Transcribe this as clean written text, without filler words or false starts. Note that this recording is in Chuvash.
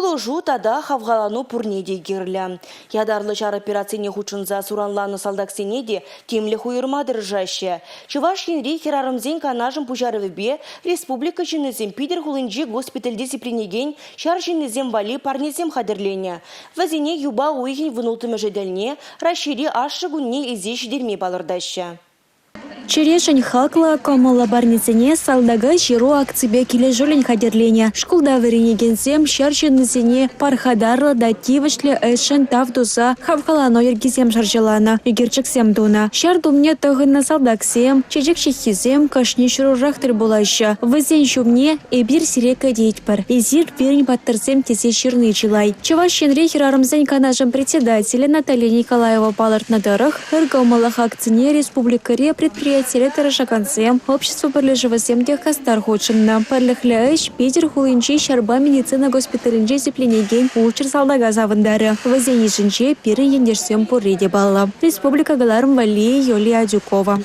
Пулӑшу тата хавхалану пурне те кирлӗ. Ятарлӑ ҫар операцине хутшӑнса суранланнӑ салтаксене те тимлӗх уйӑрма тӑрӑшаҫҫӗ. Чӑваш Енри хӗрарӑмсен канашӗн пуҫарӑвӗпе республика ҫыннисем Питӗр хулинчи госпитальте сипленекен ҫар ҫыннисем валли парнесем хатӗрленӗ. Вӗсене юпа уйӑхӗн вунулттӑмӗшӗ тӗлне Раҫҫейри Ашшӗ кунне илсе ҫитерме палӑртаҫҫӗ. Чӗрешӗн хаклӑ, кӑмӑллӑ парнесене «Салтака ҫыру» акципе килӗшӳллӗн хатӗрленӗ. Шкулта вӗренекенсем ҫар ҫыннисене пархатарлӑ та тивӗҫлӗ ӗҫшӗн тав туса хавхалану йӗркисем шӑрҫаланӑ, ӳкерчӗксем тунӑ. Ҫар тумне тӑхӑннӑ салтаксем, чечек ҫыххисем кашни ҫырурах тӗл пулаҫҫӗ. Вӗсен ҫумне «Эпир сире кӗтетпӗр, эсир пирӗн паттӑрсем» тесе ҫырни чылай. Чӑваш Енри хӗрарӑмсен канашӗн председателӗ Наталья Николаева палӑртнӑ тӑрӑх, Ыр кӑмӑллӑх акцине республикӑри предприятире тӑрӑшакансем, общество пӗрлешӗвӗсем те хастар хутшӑннӑ. Пӗрлӗхлӗ ӗҫ Питӗр хулинчи ҫарпа медицина госпиталӗнче сипленекен 600 салтака савӑнтарӗ. Вӗсен йышӗнче пирӗн ентешсем пурри те паллӑ. Республика кӑларӑм валли Юлия Адюкова.